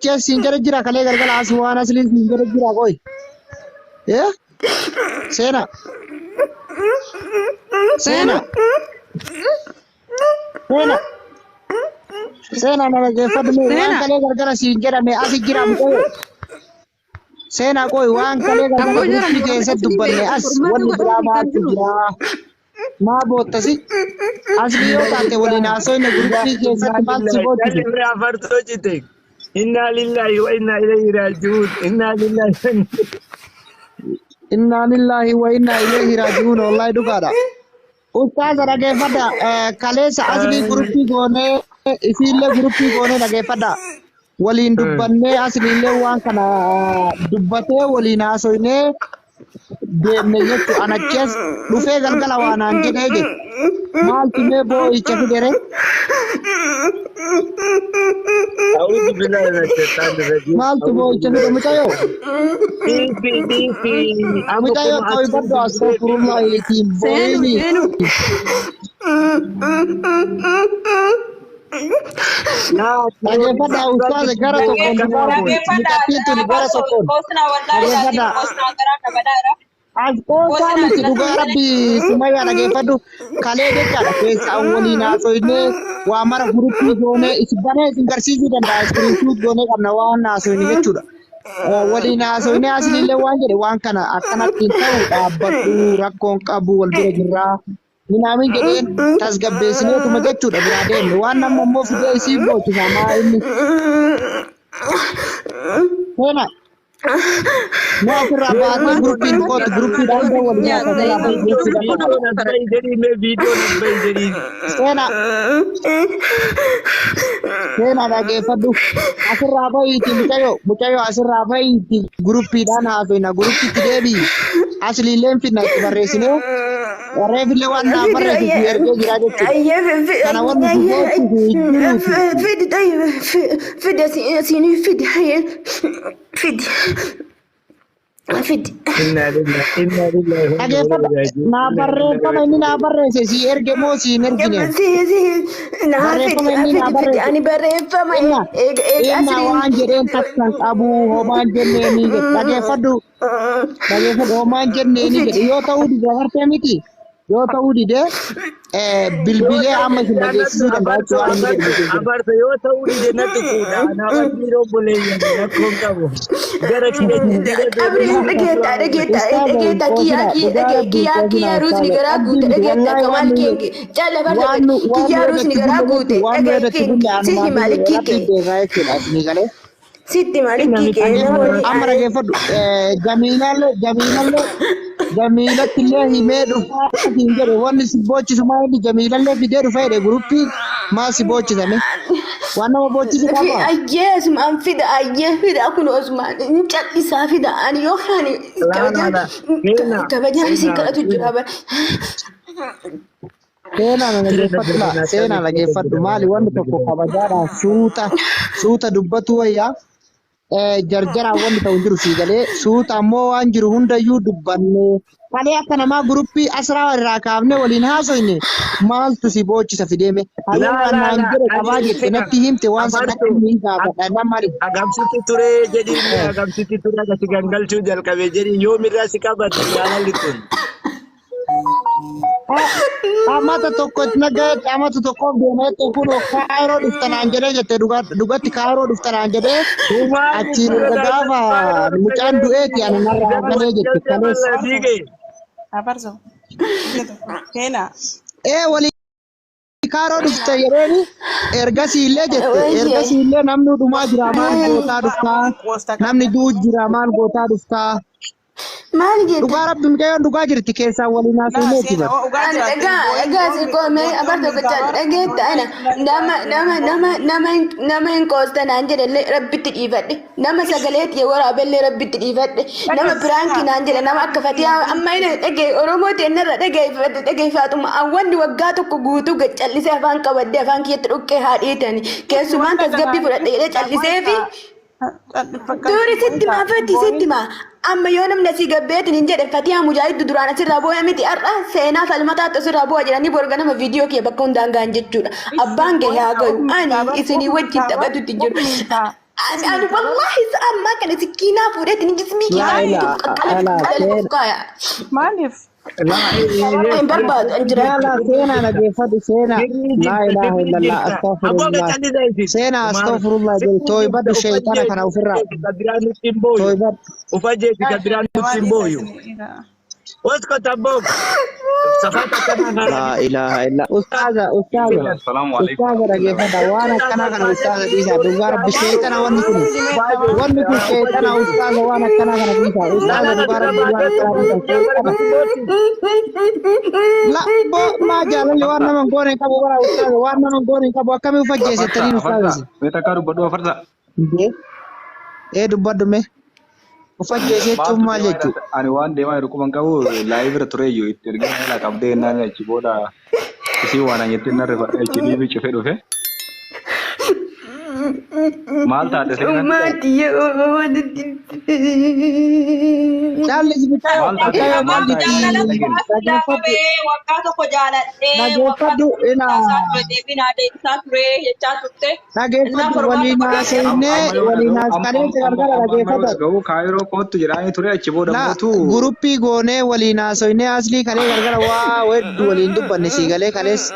achi as siin jedhe jira kalee galgala as waan asliin siin jedhe jira qoy. Eh? Seena. Seena. Seena. Seena na dhaggeeffadhu mee waan Seena. kalee galgala siin jedhame asi jira mucayyoo. Seenaa qoy waan kalee galgala Abboo jara guruppii keessatti dubbanne as furmaata wanni biraa godhuu kan maaltu jiru. jira? Maa boottasi? Asli yoo taate waliin haasofne guruppii keessatti maal si boochise? Jalli biraa fartoo cite. Innaa lillahi wa innaa ilayhi raaji'uun. Innaa lillahi wa innaa Innaa lillaahi wa innaa ilayhi raaji'uun wallahi dhugaadha. Ustaaza dhageeffadha. Kaleessa aslii guruppii goonee isiillee guruppii goonee dhageeffadha. Waliin dubbannee asliillee waan kana dubbatee waliin haasoynee deemne jechu anachees dhufee galgala waa naan jedhee jedhe. Maaltu mee boo'icha fidere? A'uudhu billahi mina shaytaani rajiim. Maaltu boo'icha fide mucayyoo? Dhiisi dhiisi. Amma Mucayyoo kun tooybadhu astagfirullah ittiin Seenu boo'ini. seenu. Dhageeffadhaa ustaaza gara tokkoon dhugaa boo'i. Mucattiin tun gara tokkoon. Dhageeffadhaa. As qoosaa miti dhugaa rabbi sumayyaa dhageeffadhu kalee jechaadha keessa waliin haasoynee waa mara guruppii goonee isin banee isin garsiisuu danda'a iskiriinshuut goonee qabna waan haasoyne jechuudha. Waliin haasoynee asliillee waan jedhe waan kana akkanatti hin ta'u dhaabbadhu rakkoon qabu wal bira jirraa minaamin jedheen tasgabbeessineetuma jechuudha biraa deemne waan nama immoo fidee isii boochisa maa inni seena Mee asirraa baatee guruppiin kootu guruppiidhaan boo wal Yaa nyaata asirraa Zainab bahi guruppiidhaan lubbuu kootu. nama Viidiyoon as bahi jedhii mee viidiyoon as bahi jedhii. Seenaa seenaa dhageeffadhu asirraa bahiiti mucayyoo mucayyoo asirraa bahiiti guruppiidhaan haasofna guruppitti deebi'i asliilleen finna itti barreessinee reefillee waan naaf barreessu si ergee jira jechuudha. Kana wanni si boochisu hin jiruuti. Fidi طيب fidi asiin fidi fidi fidi. Innaa lillahi innaa lillahi wa innaa Dhageeffadha. ilayhi raaji'uun. Naa Innaa lillahi wa barreeffama inni naa barreesse si erge moo si hin ergine? Naa Barreeffama fidi inni naa fidi fidi barreesse. ani barreeffama Inna eega eega inna asliin. waan jedheen takkan qabu homaan jenneeni jedhe. Dhageeffadhu. Dhageeffadhu homaan jenneeni jedhe. Yoo ta'uu dide agartee miti. Yoo ta'uu dide bilbilee amma isin dhageessisuu danda'a jechuudha waan inni jedhu jira. Abarta yoo ta'uu dide natti fuudha. Anaaf asii obboleeyyan rakkoon qabu. Gara kiyya jijjiiree Abri dhageetta dhageetta Ustaaza hin dhageetta kiyyaa qoosinaa dhugaa dhagee rabbii hin kiyyaa qoosinaa kiyyaa ruusni ustaaza. garaa guute Abdiin dhageetta wallaahi akka waan maal nu keenge calla barta waan nu waan nu kiyyaa ruusni irratti garaa bulle guute jechuun waan nu dhagee irratti bulle si anumaa hima fi likkii rabbiin kee beekaa jechuudha isinii galee. sitti hima likkii kee Dhageeffadhu namoonni amma dhageeffadhu jamiilallee jamiilallee jamiilattillee himee dhufaa siin jedhe wanni si boochisu maa inni jamiilallee fidee dhufa jedhe guruppii maa si boochisame waan nama boochisu qaba. Ayyee asumaan fida ayyee fida kun osumaan hin callisaa fida ani yoo ani kabajaan kabajaan isin kadhatu jira bara. Seenaa na dhageeffadhu laa seenaa dhageeffadhu maali wanni tokko kabajaadhaan suuta suuta dubbatu wayyaa jarjaraan wanni ta'u hin jiru sii galee suuta ammoo waan jiru hundayyuu dubbanne kalee akka namaa guruppii asraa irraa kaafne waliin haasoyne maaltu si boochisa fideeme hayyee Laa waan laa naan laa jedhe qabaa ani jette sena natti himte waan san abartu natti hin gaafadha nama agamsitti ture jedhiin agamsitti ture akkasi gangalchuu jalqabe jedhiin yoomirraa si qabate jaalalli kun. Amata tokko nagayetti amata tokkoof deemeetti kun kaayiroo dhuftanaan jedhee jette dhugatti kaayiroo dhuftanaan jedhee achiin erga gaafa mucaan du'eeti ani narraa galee jette kaleessa. Abarzo. Keena. Ee walii kaayiroo dhufte jedheeni ergasii illee jette ergasii illee namni dhumaa jira maal gootaa dhuftaa namni du'u jira maal gootaa dhuftaa. Maal jetta? Dhugaa rabbi mucayyoon dhugaa jirti keessaan waliin haasofneeti bar. Ana dhagaa dhagaa si qoomee abar tokko caalu dhageetta ana nama nama nama nama hin- nama hin qoosta naan jedhellee rabbitti dhiifadhe nama sagalee tiyya waraabellee rabbitti dhiifadhe nama piraankii naan jedhe nama akka fatiyaa amma inni dhagee oromoo teennarra dhageeffadhe dhageeffaatuma awwanni waggaa tokko guutuu gad callisee afaan qabadde afaan kiyyatti dhoqqee haa dhiitani keessumaan tasgabbii fudhadhe jedhee callisee fi Duri sitti maa fati sitti maa amma yoo namni asii gabbeetiin hin jedhe fatihaa mujaahiddu duraan asirraa booya miti har'a seenaa falmataatti asirraa boo'a jedhanii borga nama viidiyoo kiyya bakka hundaan ga'an jechuudha. Abbaan gahe haa gayu ani isinii wajjin taphatutti jiru. Ani wallahi sa'a ammaa kana sikkiinaa fuudheetiin jismii kee Laa ilaa qaqqala alaa qaqqala seen of kaaya. Maaliif? Hin barbaadu an jiraachuu. Laa seenaa dhageeffadhu seenaa. Laa ilaaha illallah astaghfirullah. Seenaa astaghfirullah jedhu tooybadhu sheeyxana kana ofirraa. Tooybadhu. Ufajeeti ka biraan nutti hin booyu. Uskota book. Safata kana Laa ilaaha illa. Ustaaza ustaaza. Assalamu alaikum. Ustaaza dhageeffadha waan akkanaa kana ustaaza dhiisaa dhugaa rabbi sheeyxana wanni kun. Wanni kun sheeyxana ustaaza waan akkanaa kana dhiisaa. Ustaaza dhugaa rabbi waan akkanaa dhiisaa sheeyxana. La bo maa jaalalli waan nama hin goone hin qabu bara ustaaza waan nama hin goone hin qabu akkamii ufajjeesettaniin Afarsa, ustaaza. mee takkaa dubbadhu afarsa. Ee dubbadhu mee. Ufajjeesee jechuun Maaltu maal deemaa jechuudha? jira? Ani waan deemaa jiru quban qabu live irra ture iyyuu itti ergee na qabdee naan achi booda isii waan an jettee narra achi dhiibii cufee dhufe. Maal taate seenaan? Maatii waan Caalli Maal taate? mucayyoo maal Maal jetti? taate? Jaalala Dhageen. Dhageeffadhu qabee waggaa tokko jaaladhee waggaa dhageeffadhu tokko ilaa isaa ture deebiin adeemsaa ture jechaa turte. Innaa dhageeffadhu torbaan waliin tokko haasofnee Amma yoo waliin dhaga'u haas amma kaleessa amma gargara amma amma yoo dhageeffadhu. dhaga'u kaayiroo kootu jedhaanii ture achi booda La mootu guruppii goonee waliin haasofnee aslii kalee gargara waa hedduu waliin dubbanne sii galee kaleessa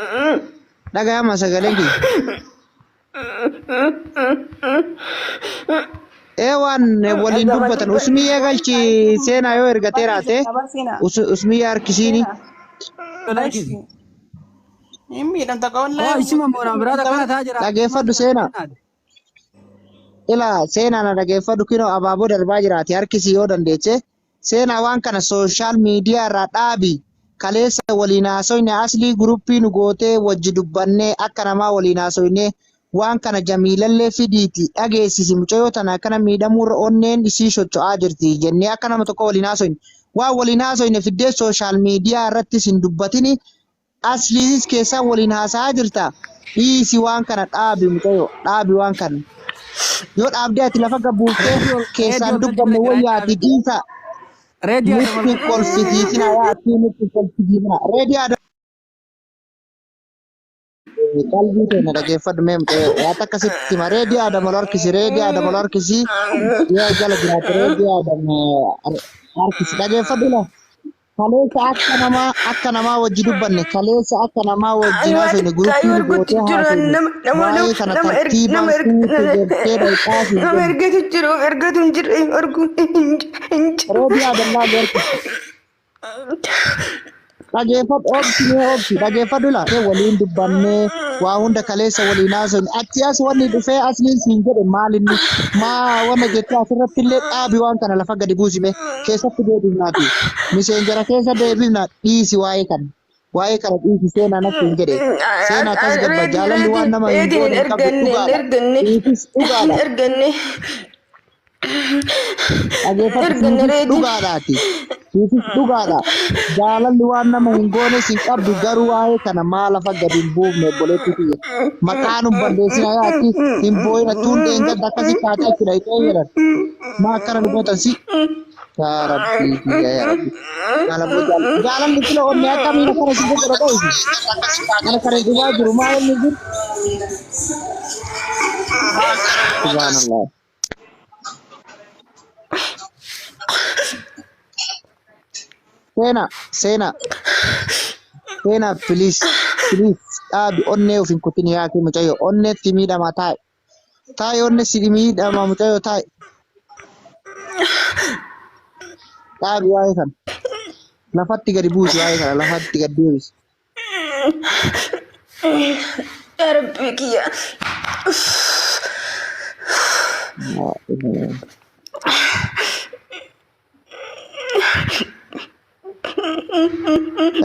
dhaga'ama sagaleen kiyya. Ee waan waliin dubbatan usmiyyee galchi seenaa yoo ergatee raate usmiyyee harkisiini. Hin miidhamta Oo wallahi. isuma mooraa biraa akkana ta'a jira. Dhageeffadhu seenaa. Ilaa seenaa na dhageeffadhu kinoo abaaboo darbaa jiraati harkisii yoo dandeeche seenaa waan kana social media irraa dhaabi kaleessa waliin haasoyne aslii guruppii nu gootee wajji dubbannee akka namaa waliin haasoyne waan kana jamiilallee fidiiti dhageessisi mucayyoo tana akkana miidhamuurra onneen isii socho'aa jirti jennee akka nama tokko waliin haasoyne waan waliin haasoyne fiddee social media irrattis hin dubbatini asliisis keessaa waliin haasa'aa jirta dhiisi waan kana dhaabi mucayyoo dhaabi waan kana yoo dhaabdee ati lafa gabbuuftee keessaan dubbanne wayyaati dhiisa Reedii nutti kolfisiisina yaa ati nutti kolfisiisina reedii aadaa qalbii keenya dhageeffadhu mee mucayyoo waan akkasitti hima reedii aadaa malu harkisi reedii aadaa malu harkisi yoo jala jiraate reedii aadaa harkisi dhageeffadhu la kaleessa akka namaa wajji dubbanne kaleessa akka namaa wajjin Ani waan haasofne guruppii kaayyoo nu arguutti gootee jiru haasofne nama nama waa'ee kana nama tartiibaan nama suuta jettee dhaqxaas hin nama jenne ergatu jiru ergatu hin jirre argu hin jiru. reedii aadaa laalu harkisi. Dhageeffadhu obsi mee obsi dhageeffadhu laa waliin dubbannee waa hunda kaleessa waliin haasofne achi as wanni dhufee asliin siin jedhe maal inni maa wanna jettee asirratti illee dhaabi waan kana lafa gadi buusime keessatti deebifnaati miseenjara keessa deebifna dhiisi waa'ee kana waa'ee kana dhiisi seenaa natti hin jedhe seenaa akkas gabba jaalalli waan nama hin Reediin goone hin hin qabdu erganne hin dhugaadha erganne dhiisis hin dhugaadha erganne dhageeffadhu erganne siifis reediin. dhugaadhaati siifis dhugaadha jaalalli waan nama hin goone sin qabdu garuu waa'ee kana maa lafa gadi hin buufne obboleetti kiyya maqaa nu balleessina yaatti hin boo'ina tuun dheengadda akkasi kaatee achi dhayxee jedhan maa akkana nu gootan si yaa rabbii kiyya yaa rabbii kana boo jaalalli kila onnee akkamiin akkana si godha dha'isi kana kana dhibaa jiru maa inni jiru subhaanallah. Seenaa, seenaa, seenaa, please, please, dhaabi onnee of hin kutin yaakii mucayyoo onneetti miidhama taa'e. Taa'e onne si miidhama mucayyoo taa'e. Dhaabi waa'ee kana. Lafatti gadi buusi waa'ee kana lafatti gadi deebisi. Yaa Rabbii kiyya.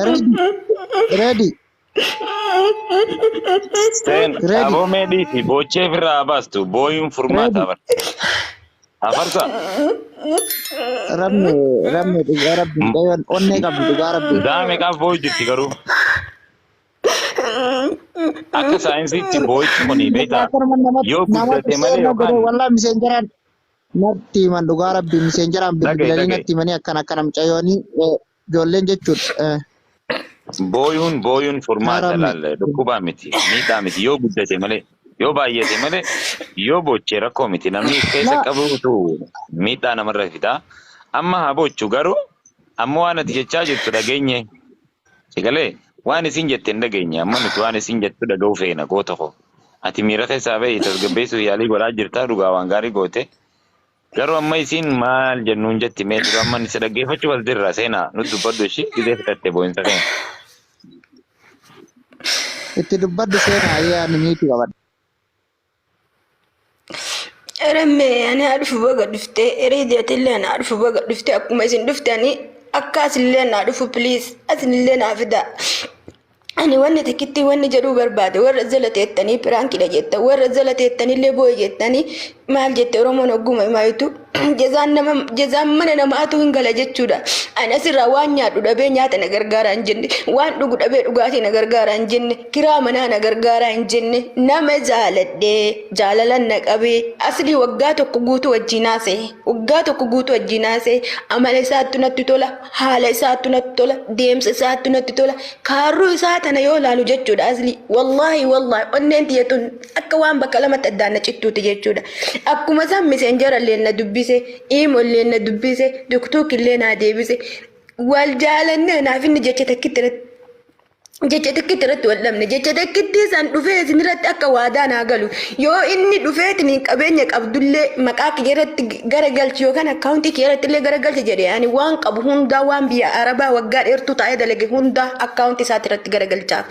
Ready, ready, Seen ready, aboo mee dhiisi boochee ofirraa haa baastu booyuun furmaata ready. bar. Afarsa. Rabni, rabni dhugaa rabbi mucayyoon onnee qabdi dhugaa rabbi. Daame qaaf booyu jirti garuu. Akka saayinsiitti boo'ichi kuni beektaa Akkanuma namatti yoo namatti guddate malee seerna godhe yookaan wallaa miseenjaraan natti himan dhugaa rabbi miseenjaraan dhagaye bilbilanii dhagaye. natti himanii akkana akkana mucayyoonii ijoolleen jechuudha. Booyuun Yaa furmaata rabbi. laal dhukkubaa miti miidhaa miti yoo guddate malee Yoo baay'ate malee yoo boochee rakkoo miti namni of keessa La qabutu miidhaa namarra fida. Amma haa boochu garuu amma waan ati jechaa jirtu dhageenye. Sigalee waan isin jette hin dhageenye amma nuti waan isin jettu dhaga'uu feena goota koo. Ati miira keessaa bahi tasgabbeessuuf yaalii godhaa jirtaa dhugaa waan gaarii goote. Garuu amma isin maal jennuun jetti mee dura amma isa dhaggeeffachuuf as jirra seenaa nutti dubbadhu ishii gizee fudhatte boo'insa keenya. Itti dubbadhu seenaa ayyaa ni miitii qabadha. Rammee ani haa dhufu baga dhuftee reediyatillee ana haa dhufu baga dhuftee akkuma isin dhuftanii akka asillee naa dhufu please asinillee naa fidaa. Ani wanni tikkitti wanni jedhuu barbaade warra jala teettanii piraankidha jetta warra jala teettanillee boo'e jettanii maal jette Oromoon hogguma himaaytu jazaan nama jazaan mana namaatu hin gala jechuudha. Ani asirraa waan nyaadhu dhabee nyaata na gargaaraa hin jenne, waan dhugu dhabee dhugaatii na gargaaraa hin jenne, kiraa manaa na gargaaraa hin jenne, nama jaaladhee jaalalan na qabee aslii waggaa tokko guutuu wajjin haasa'e, waggaa tokko guutuu wajjin haasa'e, amala isaattu natti tola, haala isaattu natti tola, deemsa isaattu natti tola, kaarruu isaa tana yoo laalu jechuudha aslii wallaahi wallaahi onneen tiyya tun akka waan bakka lamatti addaan na cittuuti jechuudha. Akkuma isaan miseenjara illee na dubbise, iimo illee na dubbise, tuktuuk illee naa deebise. Wal jaalannee naaf inni jecha takkitti irratti jecha takkitti irratti wal dhabne, jecha takkitti san dhufee isin irratti akka waadaa naa galu, yoo inni dhufeetiin qabeenya qabdullee maqaa kiyya irratti gara galchi yookaan akkaawuntii kiyya irratti illee gara galchi jedhe, ani waan qabu hundaa, waan biyya arabaa waggaa dheertuu taa'ee dalage hundaa akkaawuntii isaati irratti gara galchaaf.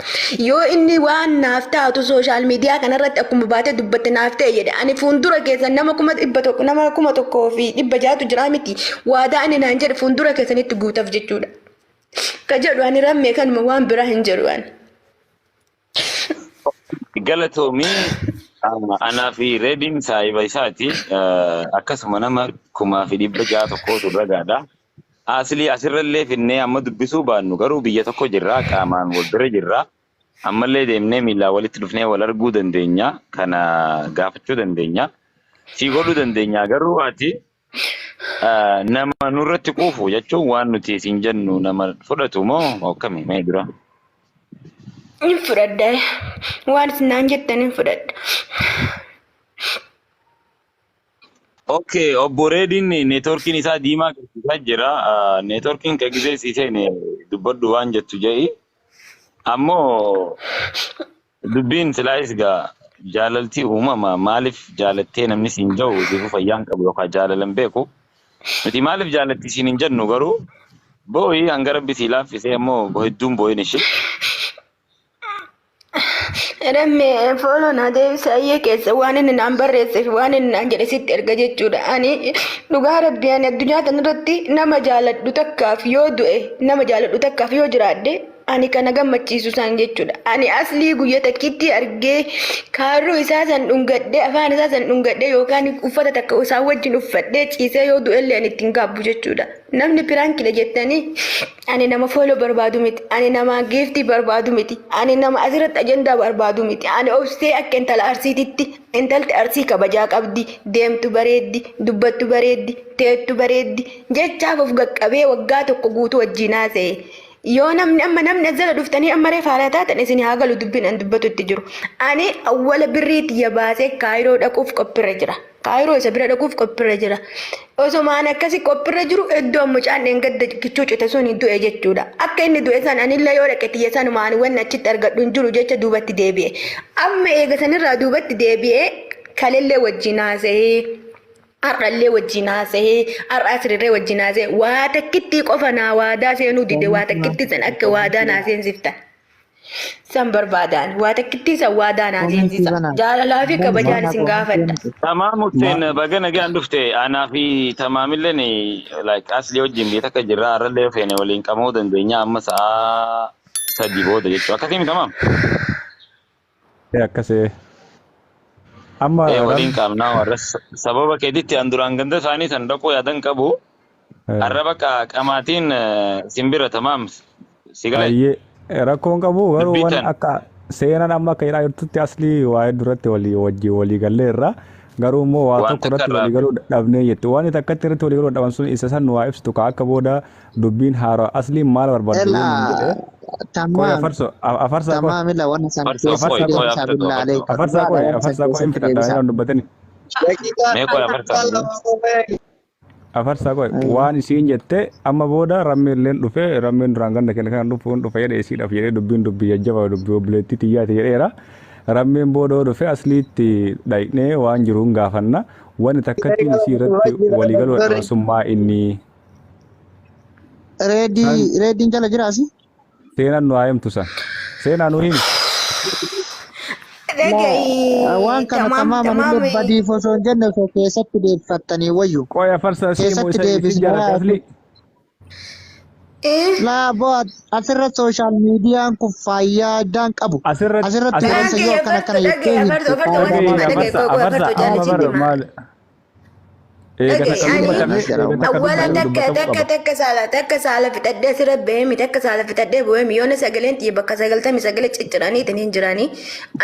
Yoo inni waan naaf taatu social media kanarratti akkuma baatee dubbatte naaf ta'e jedhe, ani fuuldura keessan nama 100,000, nama 1,600tu jira miti, waadaa inni naan jedhe fuuldura keessanitti guutaaf jechuudha. Ka jedhu ani rammee kanuma, waan biraa hin jedhu ani. Galatoomii, anaa fi reediin saahiba isaati. Akkasuma nama 6,600 tokkootu ragaadha. Aslii asirrallee finnee amma dubbisuu baannu garuu biyya tokko jirra, qaamaan wal bira jirra. Ammallee deemnee miillaan walitti dhufnee wal arguu dandeenya. Kana gaafachuu dandeenya. Sii godhuu dandeenya garuu ati nama nurratti quufu jechuun waan nuti isin jennu nama fudhatu moo akkami mee dura? Hin fudhadha. Waan isin naan jettan hin fudhadha. Okay, obbo Reediin neetworkiin isaa diimaa agarsiisaa jira. Neetworkiin ka gizee sii seene dubbadhu waan jettu jedhi. Ammoo dubbiin silaayis gaa jaalaltii uumama maaliif jaalattee namni siin jiru siifuu fayyaan qabu yookaan jaalalan beeku. Nuti maaliif jaalatti siin hin jennu garuu boo'ii hanga rabbi sii laaffisee ammoo hedduun boo'in ishee. Rammee follow naa deebisa ayyee keessa waan inni naan barreesse fi waan inni naan jedhe sitti erga jechuudha. Ani dhugaa rabbii ani addunyaa tanarratti nama jaaladhu takkaaf yoo du'e, nama jaaladhu takkaaf yoo jiraadhe, ani kana gammachiisu san jechuudha. Ani aslii guyya takkitti argee kaarruu isaa san dhungadhee, afaan isaa san dhungadhee yookaan uffata takka isaa wajjin uffadhee ciisee yoo du'ellee ani ittiin gaabbu jechuudha. Namni piraankidha jettanii, ani nama follow barbaadu miti. Ani nama giiftii barbaadu miti. Ani nama asirratti ajandaa barbaadu miti. Ani obsee akka intala arsiititti, intalti arsii kabajaa qabdi, deemtu bareeddi, dubbattu bareeddi, teettu bareeddi jechaaf of qaqqabee waggaa tokko guutuu wajjin haasa'e. Yoo namni amma namni as jala dhuftanii amma reef haala taatan isin haa galu dubbiin an dubbatu itti jiru. Ani awwala birrii tiyya baasee Kaayiroo dhaquuf qophirra jira. Kaayiroo isa bira dhaquuf qophirra jira. Osuma ani akkasi qophirra jiru iddoo mucaan dheengadda kichuu cite sun du'e jechuudha. Akka inni du'e san anillee yoo dhaqe tiyya sanuma ani wanni achitti argadhu hin jiru jecha duubatti deebi'e. Amma eega sanirraa duubatti deebi'ee kalellee wajjin haasa'ee, har'allee wajjin haasa'ee, har'a asirree wajjin haasa'ee, waa takkittii qofa naa waadaa seenuu dide, waa takkittii san akka waadaa naa seensiftan. San barbaadaan waa takkittii san waadaa naa seensisa. Jaalalaa fi kabajaan isin gaafadha. Tamaam Hussein, baga nagaan dhufte. Anaa fi tamaamilleen like asli wajjin biyya takka jirra, har'allee feene waliin qabamuu dandeenya amma sa'aa 3 booda jechuudha. Akkasii tamaam? Akkasii. Amma Ee waliin qaamnaa warra sababa keetitti an duraan ganda isaanii san dhaquu yaadan qabu. Har'a bakka qamaatiin simbira tamaam si galee. Baay'ee rakkoon qabu garuu Dubbii waan tan. akka seenaan amma akka jedhaa jirtutti aslii waa'ee duratti walii wajjin walii galleerra, garuu immoo waa Waan tokko takka irratti irraa walii galuu dhabnee jetti. Waan takkatti irratti walii galuu dhaban sun isa san waa ibsitu ka akka booda dubbiin haaraa asliin maal barbaaddu yoo nuun jedhe. Ela Qoy Tamaam afarso afarsaa qoy tamaamila wanna san Afarsoo qoy keessatti qoy deebisaa aftatoo billaa afarsoo. aleeka. Afarsaa Dhugaadha qoy wanna san afarsaa qoy hin keessatti fixadha deebisaa. yeroo dubbatani. Daqiiqaa Mee qoy afarsaa. lama qofa eegi. Afarsaa qoy waan isiin jette amma booda rammeelleen dhufe rammeen duraan ganda kenna kan dhufu hin dhufa jedhe isiidhaaf jedhee dubbiin dubbii jajjabaa dubbii obboleettii xiyyaati jedheera. Rammeen booda yoo dhufe asliitti dhaqnee waan jiruun gaafanna. Wanni takkattiin isii irratti waliigaluu dhabansummaa inni Reedii reediin jala jiraasi? Seenaan nu haa himtu san. Seenaa nu himi. Laa waan Dhaga'i kana tamaam tamaamanillee tamaam badiif osoo hin jenne osoo keessatti deebiffattanii wayyu. Qoy afarsaa sii moo Keessatti isa isin deebisnee jaalate aslii. Laa boo asirra sooshaal miidiyaan kun faayidaa hin qabu. Asirratti Asirratti asirratti waan Dhaga'i yoo akkana afartoo akkana jettee dhaga'i himte afartoo afartoo faayidaa wanti dhaga'i hima maal dhaga'i afarsa qoy qoy afarsa afartoo amma jaalisitti bar hima. maal eega Dhaga'i takka ani dubbatame eega takka awwaala dubbatame takka dubbatamuu takka qaba. takka saala takka saala fixadhee asirra bahee takka saala fixadhee bu'ee yoona sagaleen xiyya bakka 99 cicciraniitiin hin jiranii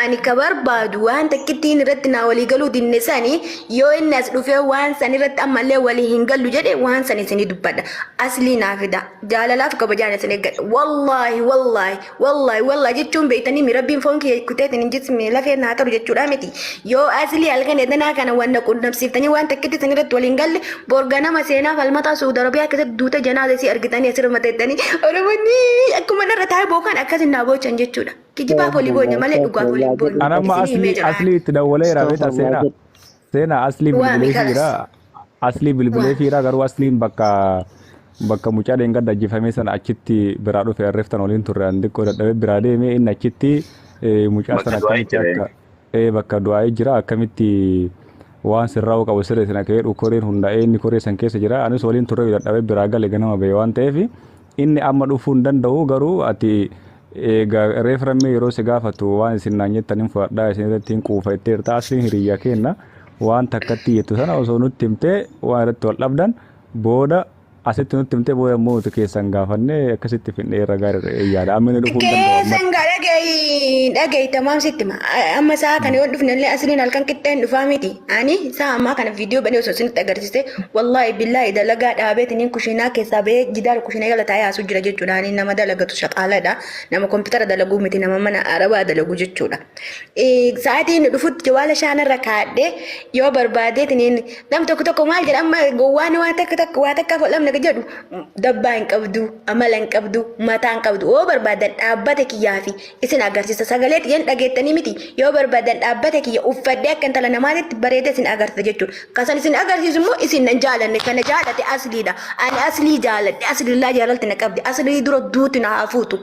ani ka barbaadu waan takkittiin irratti naa walii galuu dinne sanii yoo inni as dhufee waan san irratti ammallee walii hin gallu jedhe waan san isinii dubbadha aslii naa fida jaalalaaf kabajaan isin eeggadha wallaahi wallaahi wallaahi wallaahi jechuun beektanii mi rabbiin foon kiyya kuteetiin hin jismi lafee naa taru jechuudha miti yoo aslii halkan edanaa kana wanna qunnamsiiftanii waan takkitti isin irratti waliin galle borganama seenaa falmataa Suudi Arabiyaa keessatti duuta janaaza isii argitanii asirra teettanii Oromoonni akkuma narra taa'ee bookan akkasin naa boochan jechuudha. Kijibaaf olii boonya malee dhugaaf olii hin boonyu. An amma Isinii himee aslii jira. aslii itti dawwaleera beektaa Astaghfirullah seenaa. jedhe. Seenaa aslii Waami bilbilee kalas. fiira. Aslii bilbilee Waami. fiira garuu asliin bakka bakka mucaa dheengadda ajjeefame sana achitti biraa dhufe arreeftan waliin turre an xiqqoo dadhabee biraa deeme inni achitti mucaa Bakka sana du'aa akkamitti jira. akka bakka du'aa'ee jira akkamitti waan sirraa'uu qabu sirreessin akka jedhu koreen hundaa'ee inni koree san keessa jira anis waliin turre dadhabee biraa gale ganama ba'e waan ta'eef inni amma dhufuu hin danda'u garuu ati egaa reef rammee yeroo si gaafatu waan isin naan jettan hin fudhadhaa isin irratti hin quufa itti hirta asliin hiriyyaa kenna waan takkatti jettu sana osoo nutti himtee waan irratti wal dhabdan booda asitti nutti himtee booda immoo nuti keessan gaafannee akkasitti fidnee irra gaarii yaada amma inni dhufuu hin danda'u amma. Keessan gaa dhaga'i dhaga'i tamaam sitti hima. Amma sa'a kana yoo dhufne illee asliin halkan qixxeen dhufaa miti. Ani sa'a ammaa kana viidiyoo banee osoo isinitti agarsiise wallaahi billaahi dalagaa dhaabeetiniin kushiinaa keessaa bahee jidaara kushiinaa jala taa'ee haasuu jira jechuudha. Ani nama dalagatu shaqaaladha. Nama kompiitara dalaguu miti nama mana arabaa dalagu jechuudha. Sa'aatii inni dhufutti jawaala shaanarra kaadhee yoo barbaadeetiniin nam tokko tokko maal jedha amma gowwaan waan takka takka waa takka fuudhamne jedhu dabbaa hin qabdu amala hin qabdu mataa hin qabdu yoo barbaadan dhaabbata kiyyaa fi isin agarsiisa sagalee xiyyan dhageettanii miti yoo barbaadan dhaabbata kiyya uffadhee akka intala namaatitti bareedee isin agarsiisa jechuudha. Kasan isin agarsiisu immoo isin nan jaalanne kana jaalate asliidha. Ani aslii jaaladhe aslillaa jaalalti na qabdi aslii dura duuti na haa fuutu.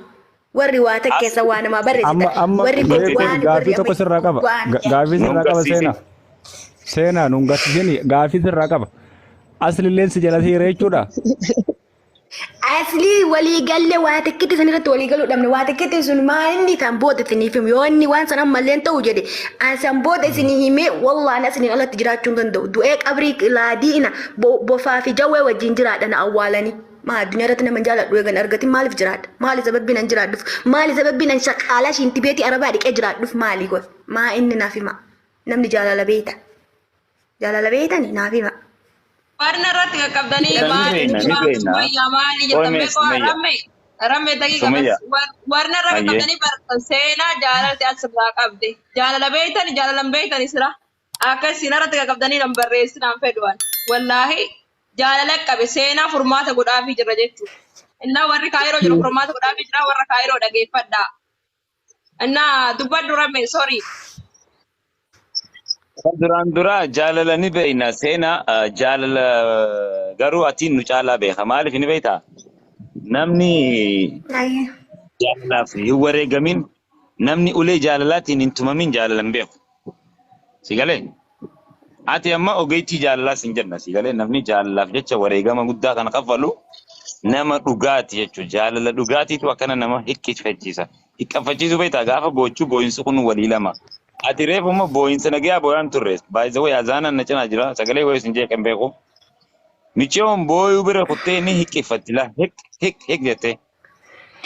Warri waa takkeessa waa namaa Amma barreessitan amma warri mee kun gowwaan warri gaafii tokko amma sirraa qaba. gowwaan Gaafii Nun sirraa qaba garsiisin. seenaa. Seenaa nun garsiisin gaafii sirraa qaba. Aslilleen si jala seera jechuudha. Aslii waliigalle waa takkitti san irratti waliigaluu dhabne waa takkitti sun maal inni kan booda isiniif himu yoo inni waan san ammallee ta'u jedhe an san booda isinii himee wallaahi asiniin alatti jiraachuu hin danda'u du'ee qabrii laadiina bofaa fi jawwee wajjin jiraadha na awwaalanii. Maa addunyaa irratti nama hin jaaladhu eegan argatin maaliif jiraadha? Maali sababbiin an jiraadhuuf? Maali sababbiin an shaqaalaa shinti beetii arabaa dhiqee jiraadhuuf maali goy? Maa inni naaf hima? Namni jaalala beeyta. Jaalala beeytani naaf hima. Barna irratti qaqqabdanii Ni maali beekna ni beekna. Sumayyaa maali Qoy jettan mee beekoo Sumayya. ramme ramme daqiiqa bas Sumayya. warna irra Hayyee. qaqqabdanii seenaa jaalalti asirraa qabde jaalala beeytani jaalalan beeytani sira akka isin irratti qaqqabdanii nan barreessinaan fedhuwan wallaahi jaalala qabe seenaa furmaata godhaafii jira jechuudha. Innaa warri kaayiroo jiru furmaata godhaafii jira warra kaayiroo dhageeffadhaa. Innaa dubbadhu ramme sorry. Duraan dura jaalala ni beekna seenaa jaalala garuu atiin nu caalaa beeka maaliif ni beektaa namni jaalalaaf hin wareegamin namni ulee jaalalaatiin hin tumamin jaalala hin beeku. Si galee ati amma ogeettii jaalalaas hin jenna si galee namni jaalalaaf jecha wareegama guddaa kana kaffalu nama dhugaati jechuudha. Jaalala dhugaatiitu akkana nama hiqqiffachiisa. Hiqqaffachiisuu beektaa gaafa boochuu boo'insi kun walii lama. Ati reefu immoo boo'insa nagayaa boo'aan turre. Baay'ee wayii azaanaan na cinaa jira. Sagalee wayii isin jeeqan beeku. Michiyoon booyuu bira kuttee ni hiqqifatti laa hiq hiq hiq jettee.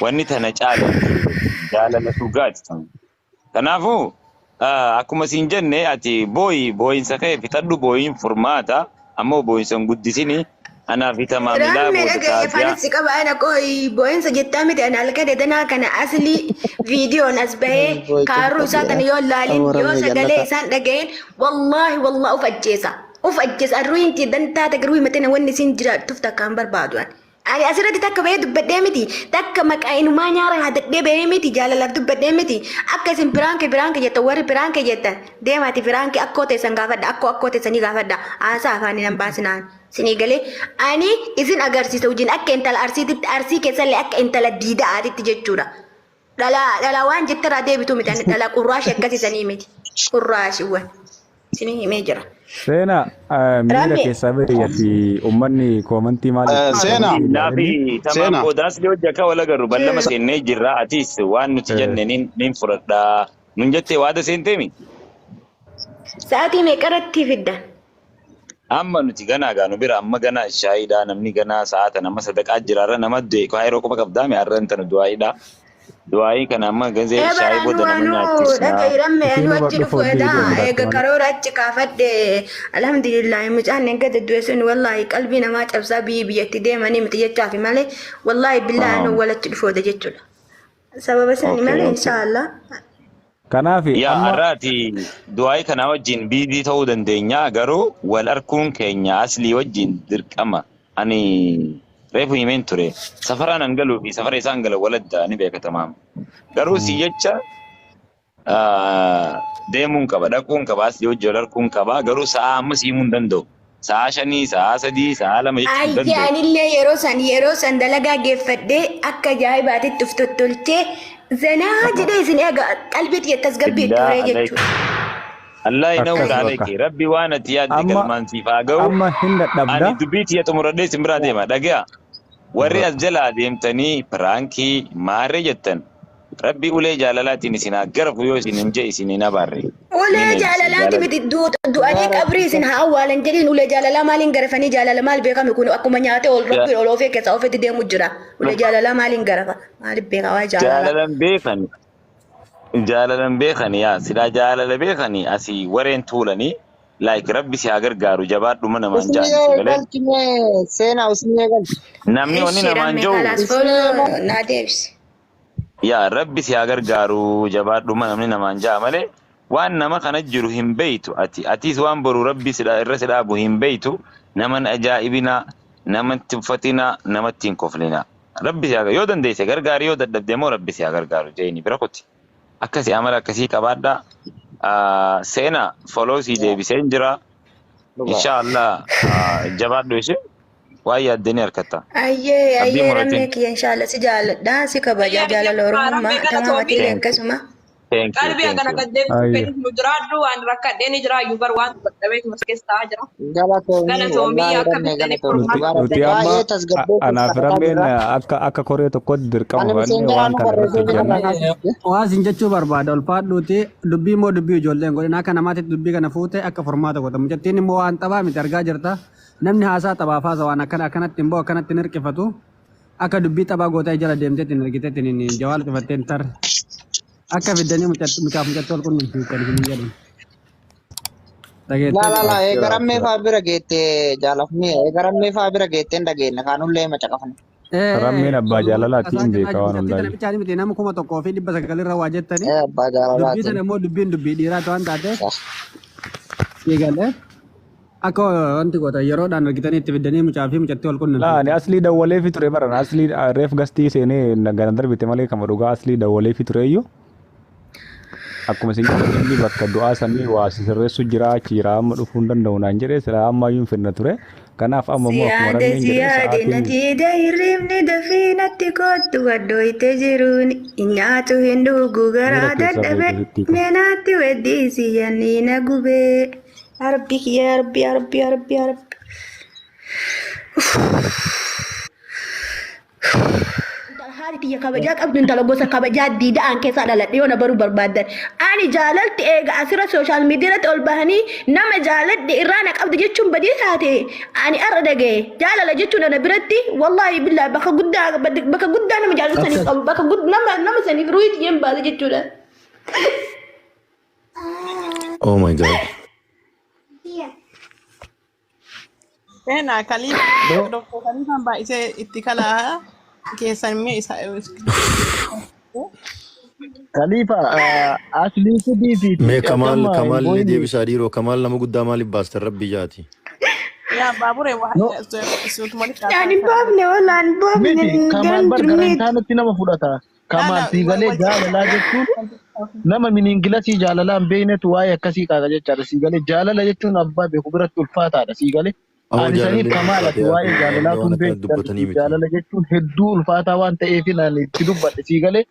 Wanni tana caalu jaalala dhugaati. Kanaafuu akkuma siin jenne ati booyi booyinsa kee fixadhu booyin furmaata ammoo booyinsa hin guddisini Anaa fi tamaamilaa Rammee booda dhagaye taaziyaa. afaanis si qaba ana qoy boo'insa jettaa miti ana halkan edanaa kana asli viidiyoon as bahee kaaruu isaa tana yoo laalin yoo sagalee isaan dhaga'een wallaahi wallaahi uf ajjeesa uf ajjeesa ruuhin tiyya dantaa takka ruuhi matana wanni isin jiraattuuf takka hin barbaadu ani. Ani asirratti takka bahee dubbadhee miti takka maqaa inumaa nyaara haadadhee bahee miti jaalalaaf dubbadhee miti akka isin piraanke piraanke jettan warri piraanke jettan deemaati piraanke akkoo teessan gaafadha akkoo akkoo teessanii gaafadha haasaa afaanii nan baasinaan. Sinii galee ani isin agarsiisa wajjin akka intala arsiititti arsii keessallee akka intala diida'aatitti jechuudha. Dhala dhala waan jetterraa deebitu miti ani dhala qurraashii akkasisanii miti. Qurraashiiwwan isinii himee jira. Seena miira Ramme keessaa bahi ati uummanni koomantii maal itti Seena. koomantii Naa fi ilaalini. tamaam Seena. boodaas yoo hojii akka wal agarru ballama seennee jirra. Atis waan nuti jenne nin fudhadha. Nun jettee waada seenteemi. Sa'aatii meeqarratti fidda? Amma nuti ganaa gaanu bira amma ganaa shaayiidha namni ganaa sa'aatan amma sadaqaa jira har'a nama du'e koo yeroo qofa qabdaame har'a intana du'aayiidha. Du'aayii kana amma gazee Ee shaayii bara booda anuu nama anuu nyaachisna. dhaga'i ramme anuu Isiin achi hubadhu dhufu foddi edaa ijoon eega biraatti malee. karoora achi kaafadhe alhamdulillahi mucaan eegga du'e sun wallaahi qalbii namaa cabsaa biyyi biyyatti deemanii miti jechaafi malee wallaahi billaa anuu wal achi dhufoota jechuudha. Sababa sani Okay, malee okay. inshaallah. Kanaaf Yaa amma har'aati du'aayii kanaa wajjin biizii ta'uu dandeenya garuu wal arkuun keenya aslii wajjin dirqama. Ani reefu himeen ture. Safaraan an galuu fi safara isaan galan waladda ni beeka tamaam. Garuu si jecha deemuun qaba dhaquun qaba aslii wajjin wal arkuun qaba garuu sa'aa amma si himuu hin danda'u. Sa'aa 5, sa'aa 3, sa'aa 2 jechuu hin Ayyee danda'u. anillee yeroo san dalagaa geeffadhee akka ajaa'ibaatitti uf tottolchee zanaa jedhee isin eega qalbii tiyya tasgabbii itti Billaa horee alayk. jechuudha. Allah inawwir Akkas bakka. alayki. Rabbi waan ati yaadde Amma galmaan siif haa ga'u. amma hin dadhabda. Ani dubbii tiyya xumuradhee isin biraa deema. Dhagaya. Warri as jalaa deemtanii piraankii maarree jettan. Rabbi ulee jaalalaatiin isin haa garafu yoo isin hin jee isin hin abaarre. Ulee Ni isin jaalalaati jaalala. miti du'anii qabrii isin haa awwaalan jedhiin ulee jaalalaa maaliin garafanii jaalala maal beekame kun akkuma nyaatee ol rabbiin ol oofee keessaa ofitti deemu jira. Ulee jaalalaa maaliin garafa maaliif beeka waa jaalalaa. Jaalalan beekan. Jaalalan beekani yaa silaa jaalala beekani asii wareen tuulanii like rabbi si haa gargaaru jabaadhuma namaan Usni jaan si galee. eegalchi mee seenaa usni eegalchi. Namni wanni Ishi namaan ramme jiru kalaas Usni fooloo eegalchi. naa deebisi. Yaa rabbi si haa gargaaru jabaadhuma namni namaan ja'a malee waan nama kana jiru hin beeytu ati atis waan boru rabbi si irra si dhaabu hin beeytu naman ajaa'ibinaa namatti uffatinaa namatti hin koflinaa rabbi si haa yoo dandeesse gargaari yoo dadhabde immoo rabbi si haa gargaaru jeeni bira kuti akkasi amala akkasii qabaadhaa seenaa follow sii deebiseen jira Dhugaa. inshaallah jabaadhu ishee waan yaaddanii harkatta Ayyee abdii ayyee muratin rammee kiyya inshaallah si jaaladha si kabaja Ayyaa biyya jaalala oromummaa rammee tamaam galatoomii. atillee thank you akkasuma. thank you Qalbii thank akkana you gad deebisuu Ayya. fedhis nu jiraadhu waan rakkadhee ni jiraayyuu bar waan dadhabeetuma si keessa ta'aa jira. Galatoomii Galatoomii wallaahi akka rammee fiddanii galatoomii Nuti dhugaa furmaata rabbi nuti amma baay'ee tasgabbeessuuf anaaf kadhataa rammeen jirra. akka koree tokkotti dirqama Ani fudhannee miseenjaraa waan nu kana irratti barreessee jira hojjenna. kanaaf. Waa isin jechuu barbaada ulfaadhuuti dubbii immoo dubbii ijoolleen godhin akka namaatitti dubbii kana fuute akka furmaata godha mucattiin immoo waan taphaa miti argaa jirta namni haasaa taphaaf haasa waan akkana akkanatti hin ba'u akkanatti hin hirqifatu akka dubbii taphaa gootee jala deemteetti hin ergiteetti hin jawaal cufattee hin tarre akka fiddanii mucaaf mucatti wal qunnamsiisan hin jedhan La dhageettee la la Jira eegarammee jira. faa bira geette jaalafni eegarammee faa bira geette hin dhageenne kaanullee macaqafne. Rammeen abbaa jaalalaatiin Asaa beeka jirraa waan mucattii tana hundaayyuu. bichaani miti nama 1900 irra waa jettanii Ee abbaa dubbii jaalalaatiin. tana immoo dubbiin dubbii dhiiraatu waan taateef eegalee akka wanti goota yeroodhaan argitanii itti fiddanii mucaa fi mucattii wal Laa qunnamsiiftan. ani aslii dawwaleefi ture baran aslii reef gastii seenee gana darbite malee kama dhugaa aslii dawwaleefi tureyyuu akkuma isin jedhan inni bakka du'aa sanii waa sirreessu jira achi jira amma dhufuu hin danda'u naan jedhee silaa ammayyuu hin fidna ture kanaaf amma immoo akkuma Siyaade rammeen jedhe siyaade sa'aatiin nati dahirribni dafii natti kottu waddooyte jiruun hin nyaatu hin dhugu miira garaa keessaa dadhabe beeku sitti kun. meenaatti weddisi yanni na gubee. Yaa Rabbi kiyya yaa Rabbi yaa Rabbi yaa Rabbi yaa Rabbi. Intala haati tiyya kabajaa qabdu intala gosa kabajaa diida'aan keessaa dhaladhe yoo na baruu barbaaddan. Ani jaalalti eega asirra sooshaal miidiyaa irratti ol bahanii nama jaaladhe irraa na qabdu jechuun badii taate ani har'a dhagaye. Jaalala jechuun ana biratti wallaahi billaahi bakka guddaa bakka guddaa nama jaalatu saniif qabu bakka nama nama saniif ruuhii tiyyeen baase jechuudha. Oh my God. Seenaa Kaliif Doktor Kaliifaan baay'isee itti kalaa keessan mee isa. Khalifa aslii fidii fi Mee Kamaal akkama hin Kamaal illee booyini. deebisaa dhiiroo Kamaal nama guddaa maaliif baastan rabbi jaati. Yaa baabure waa No suutuma Ani hin baafne walaa hin baafne miti Kamaal garan bar gara hin turneeti. taanetti nama fudhata. Kamaal sii galee jaalalaa jechuun nama miniingilasii jaalalaa hin beeknetu waa'ee akkasii qaaqa jechaadha. Sii galee jaalala jechuun abbaa beeku biratti ulfaataadha. Sii galee Awwa ani saniif jaalallee Kamaal ulfaate ati yaa waa'ee kun jaalalaa jaalallee waan tun akkana beektu dubbatanii miti. jaalala jechuun hedduu ulfaataa waan ta'eef ani itti dubbadhe sii galee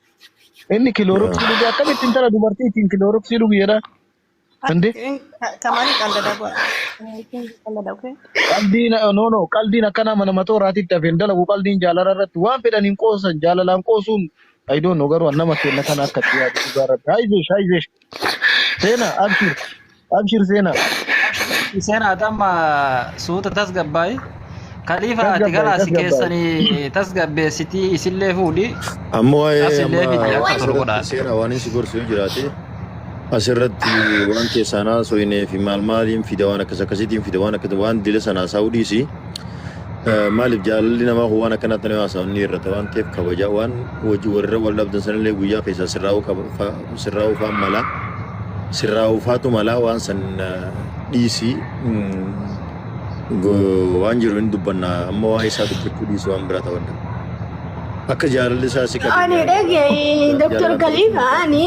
inni kilooroksii dhuge akkamitti intala dubartiitiin kilooroksii dhugu jedha. Inde Kamaali qallada qallada okay. qaldiin no no qaldiin akkana mana matooraatitti hafe hin dalagu qaldiin jaalala irratti waan fedhan hin qoosan jaalalaan qoosuun I don't know garuu nama kenna kana akka itti yaadu dhugaa rabbi. Hayzesh hayzesh seena abshir abshir seena Seenaa amma suuta tasgabbaayi. Kaliifa ati tasgabbaayi galaasi tasgabbaayi. keessanii tasgabbeessitii isillee fuudhi Amma waa'ee asillee amma fidi akka tolu asirratti godhaa. seera waan inni si gorsu yoo jiraate asirratti waan keessaan haasofnee fi maal maaliin fida waan akkas akkasiitiin fida waan akkas waan dila sanaa saa'uu dhiisi. Maaliif jaalalli namaa kun waan akkanaatti nama haasa'u ni hir'ata waan ta'eef kabaja waan hojii warra wal dhabdan sanillee guyyaa keessaa sirraa'uu qaba sirraa'uu faan mala sirraa'uu faatu mala waan san dhiisi waan jiru hin dubbanna amma waa'ee isaa dubbachuu dhiisi waan biraa ta'uu akka jaalalli isaa si qabe Ani dhagaye Dr. jaalalaan Khalifa ani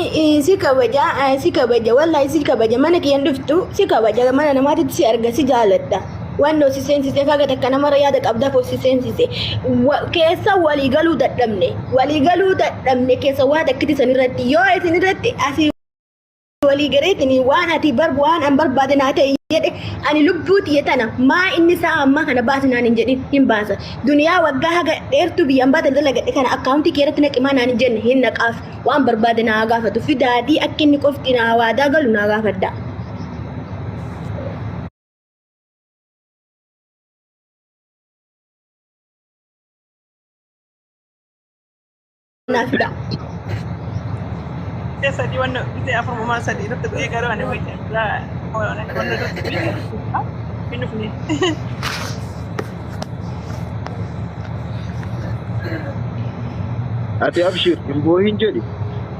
si kabaja si kabaja wallahi si kabaja mana kiyyan dhuftu si kabaja mana namaatitti si arga si jaaladha. Waan si seensise kaga takka namarra yaada qabdaaf si seensise keessa walii galuu dadhabne walii galuu dadhabne keessa waa takkiti san irratti yoo isin irratti asii walii galeetiin waan ati bar waan an barbaade naa ta'e jedhe ani lubbuu tiyya tana maa inni isaa ammaa kana baasi naan hin jedhin hin baasa. Duniyaa waggaa haga dheertuu biyya ambaa daldala gadhe kana akkaawuntii kee irratti naqi maa naan hin jenne hin naqaaf waan barbaade naa gaafatu fidaatii akka inni qofti naa waadaa galu naa gaafadha. Naa fida. Bisee sadii wanna bisee afur uumaa sadii irratti bu'ee garuu ani wayita wanna irratti bu'ee hin dhufne. Ati abshir hin boohin jedhi.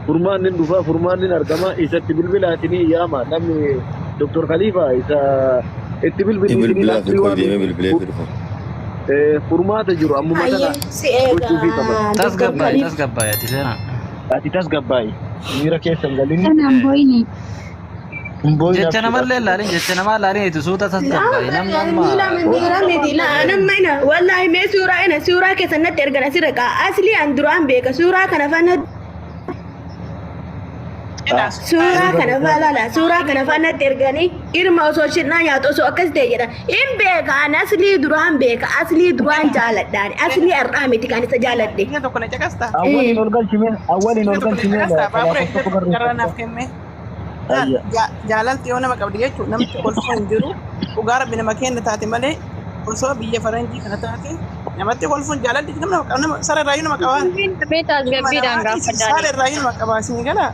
Furmaanni hin dhufaa furmaanni hin argama isatti bilbilaatinii yaama namni Dr. Khalifa isa itti bilbiliitinii Bilbilaa fi asli qoy waan deemee bilbilee fi dhufa. furmaata jiru ammuma tana Hayyee si eega gochuufii qaba. Dr. Tasgabbaayi Khalifa. tasgabbaayi ati seenaa. Ati tasgabbaayi miira keessa hin galini Kanaan booyini. hin boohin Jecha abshir namallee abshir. ilaalin jecha namaa ilaalin itti suuta tasgabbaayi namni amma Miira miira miti laa nama ina wallahi mee suuraa ina suuraa keessan natti ergan asirra qaa asli an duraan beeka suuraa kana faana suuraa kana faa laala suuraa kana faa natti erganii ilma osoo shirnaa nyaatu osoo akkas ta'e jedhan hin beeka an aslii duraan beeka aslii duraan jaaladhaan aslii har'aa miti kan isa jaaladhe. Biyya tokko na caqasta. Awwaliin ol galchime awwaliin Biyya ol tokko na galchime caqasta. Baabura lakkoofsa tokko gara naaf barreeffadha. kenne. Ayya. Jaalalti yoo nama qabdi jechuun namni kolfuu hin jiru. Dhugaa rabbi nama kenna taate malee osoo biyya faranjii kana taate namatti kolfuun jaalalli nama nama sara irraayyuu nama qabaa. Mee tasgabbiidhaan gaafadhaa. Sara irraayyuu nama qabaa isin gala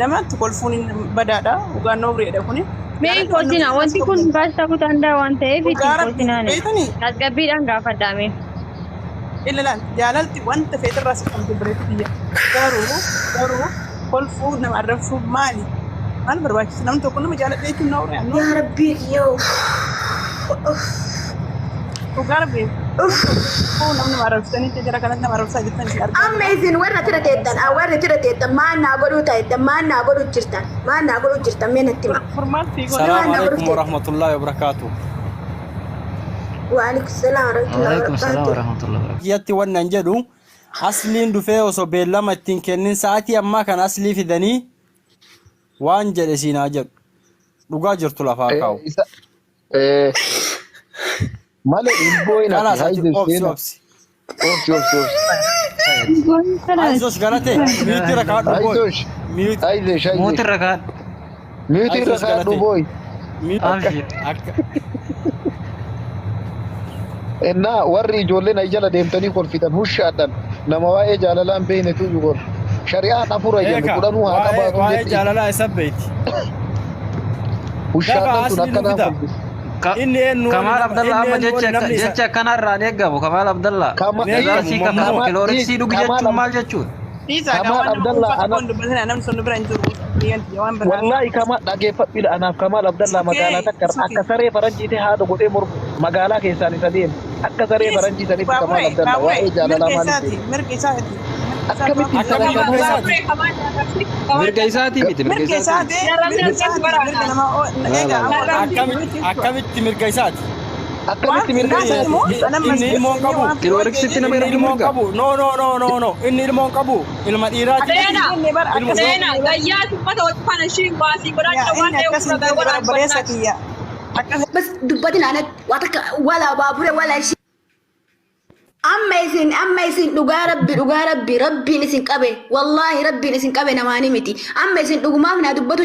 namatti kolfuun badaadha. Dhugaan noobriidha kuni. Mee hin kolchina wanti kun baas ta'uu danda'a waan ta'eef itti Dhugaa hin rabbi kolchinaani. beektanii Tasgabbiidhaan gaafadhaa mee. Illa laal jaalalti wanta feetirraa si qabdu bareedu biyya. Garuu garuu kolfuu nama arrabsuu maali? Maal barbaachisa? Namni tokko nama jaaladha jechuun na horee Yaa rabbii kiyyoo. Dhugaa rabbi kolfuu namni nama arrabsitanii jara kanatti nama arrabsaa jirtan isin argaa. Amma isin warra tira teettan warra tira teettan maal naa godhuu ta'ettan maal naa godhuu jirtan maal naa godhuu jirtan mee natti hima. Furmaat fi godhu. Maal السلام naa godhuu عليكم teettan. ورحمة الله وبركاته. Waalaikum salaam warahmatullahi Waalaikum salaam wabarakatuh. warahmatullahi wabarakatuh. Kiyyatti wannan jedhu asliin dhufee osoo beellama ittiin kennin sa'aatii ammaa kana aslii fidanii waan jedhe siinaa jedhu dhugaa jirtu lafaa kaa'u. Isa malee hin boohin ati Kalaas ati hayzesh obsi seena obsi. obsi obsi obsi. Ayzosh galate mute irra kaadhu booy. Hayzesh Mute hayzesh hayzesh Mute irra kaadhu. mute irra Ayzosh kaadhu galate. booy. Mute Abshir. akka Innaa warri ijoolleen ay jala deemtanii kolfitan hushaadhan nama waa'ee jaalalaa hin beeknetu iyyuu kolfa. Shari'aan afur ayyannu eeka kudhanuu haa waa'ee qabaatu waa'ee jetti. jaalalaa isa beeyti. Dafa Hushaadhan tun aslii nu akkanaan fida. kolfiti. Inni eenyu Kamaal nama Abdallaa inni amma eenyu jecha namni isa jecha akkanarraan eegamu Kamaal Abdallaa. Kama hin Jazaa eegamu sii kafalu mamnuu. Kamaal kilooriksii dhugi Kamaal jechuun maal jechuudha? Dhiisaa gaa Kamaal waan nama Abdallaa dhuunfaa ana tokkoon dubbatina namni sun nu bira hin jiru. Biyyanti waan biraa. Wallahi kama dhageeffadhu anaaf Kamaal Abdallaa magaalaa Sukee takka sukee. akka saree faranjiitti haadha godhee mormu magaalaa keessaan isa deemu akka saree Dhiis faranjii sanitti Kamaal baabure Abdallaa baabure waa'ee jaalalaa mirga maaliif isaati beeku? mirga isaati mirga isaati Akkamitti waan intala Akkamiin mirga shamarran isaati? Mirga isaatii miti mirga mirga isaatii miti. isaati mirga isaati mirga namaa Laa egaa laa laa. amma waan Akkamitti akkamitti mirga isaati? akkamitti waan mirga Inni naasati isaati? moo nama inni ilmoo hin masjidni qabu. waan Kilooriksitti nama Inni ergu ilmoo hin mirga. qabu. No no no no no. Inni ilmoo hin qabu. Ilma dhiiraati miti. Seena, inni bara Ilma akkas hin seena, jenne bara gayyaa tuffata wal faana ishiin baasii godhaa yaa jira waan inni ta'eef akkas hin ofirra jenne bara godhaa obboleessa dubbannaa. kiyya akkas Bas dubbatin anatti waa takka wala baabure wala ishii. Amma isin amma isin dhugaa rabbi dhugaa rabbi rabbiin isin qabe wallaahi rabbiin isin qabe namaani miti amma isin dhugumaaf naa dubbatu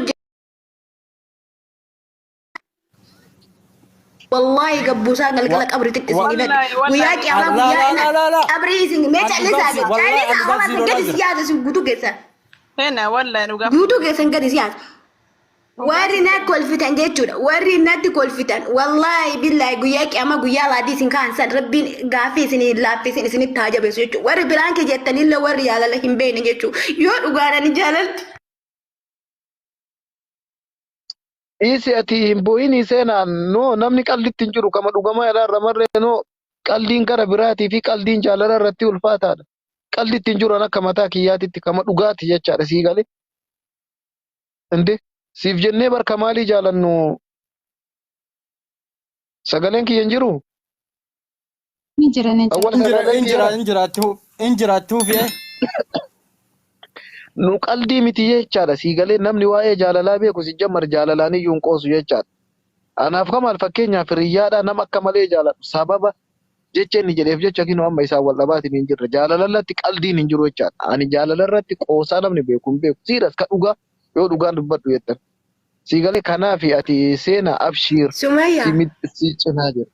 Wallaahi gabbuusaa galgala qabriitti Wa isin hidhadhe. Wallaahi Guyyaa wallaahi qiyaamaa laa guyyaa laa ina laa laa laa. qabrii isin mee An callisaa dhugaa si wallahi callisaa an dhugaa waan si isin lolaa gadi si jira. yaasa isin guutuu keessan Seena wallaahi dhugaa guutuu keessan gadi si yaasa. dhugaa Warri si na kolfitan jechuudha. Warri natti kolfitan wallaahi billaahi guyyaa qiyaamaa guyyaa laadii isin kaan san rabbiin gaaffii isin laaffisin isinitti haa jabeessu jechuudha. Warri biraan kee jettanillee warri jaalala hin beekne jechuudha. Yoo dhugaadhaan jaalalti. Dhiisi ati hin bo'inii seenaan noo namni qalditti hin jiru kama dhugamaa irraa marree noo qaldiin gara biraatii fi qaldiin jaalala irratti ulfaataadha. Qalditti hin jiru an akka mataa kiyyaatitti kama dhugaati jechaadha sii galee. Inde siif jennee bar kamaalii jaalannu sagaleen kiyya hin jiru? Ni jira ni jira. Awwal Injira sagaleen kiyya injira injiraatti injiraatti hufi'e. Nu qaldii miti jechaadha sii galee namni waa'ee jaalalaa beeku si jammar jaalalaan iyyuu hin qoosu jechaadha. Anaaf kamaal fakkeenyaaf hiriyyaadhaa nama akka malee jaaladhu sababa jecha inni jedheef jecha kinoo amma isaan wal dhabaatiin hin jirre jaalalarratti qaldiin hin jiru jechaadha. Ani jaalalarratti qoosaa namni beeku hin beeku siiras ka dhugaa yoo dhugaan dubbadhu jettan. Sii galee kanaafi ati seena abshiir Sumayyaa. si cinaa jira.